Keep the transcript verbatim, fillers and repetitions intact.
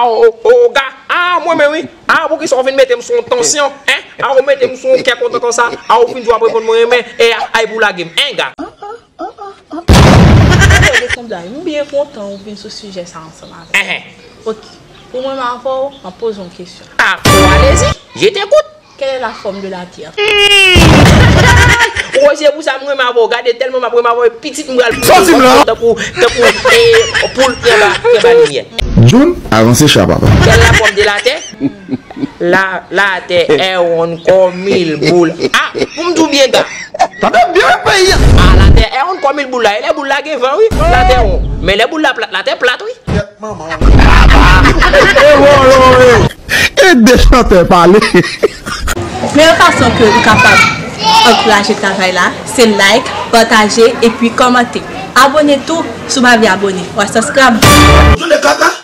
O, o, o, ga, a, mwen menm wi. A, poukisa w vin mete m sou yon tansyon, en? A, ou mete m sou yon kè kontan konsa. A, ou fin di w ap reponn mwen renmen, e a, ay pou lage m, en, ga. Ann reponn la, m byen kontan ou vin sou sijè sa ansanm avè m. Enhen. Ok. Pou mwen, m avè w, m ap poze yon kesyon. A, o, alezi, je t'écoute. Quelle est la forme de la Terre? Roger, pou sa m renmen avè w. Gade, tèlman m ap renmen avè w, pitit m pral soti m la. Tankou, tankou, e, poul ki anba, ki anba limyè. Jun, avanse cha, papa. Quelle est la forme de la Terre? La, la Terre est ronde comme mille boules. A, pou m di w byen, ga. Tande byen, peyi a. A, la Terre est ronde comme mille boules la. E lè boul la gen van, wi. La Terre rond. Men lè boul la plat, la Terre plat, wi. Kèt manman w. E de chantè pale. Meyè fason ke ou kapab ankouraje travay la, se like, pataje, epi kòmante. Abone tou, si w pa vle abone. Wè subscribe. Tande kaka.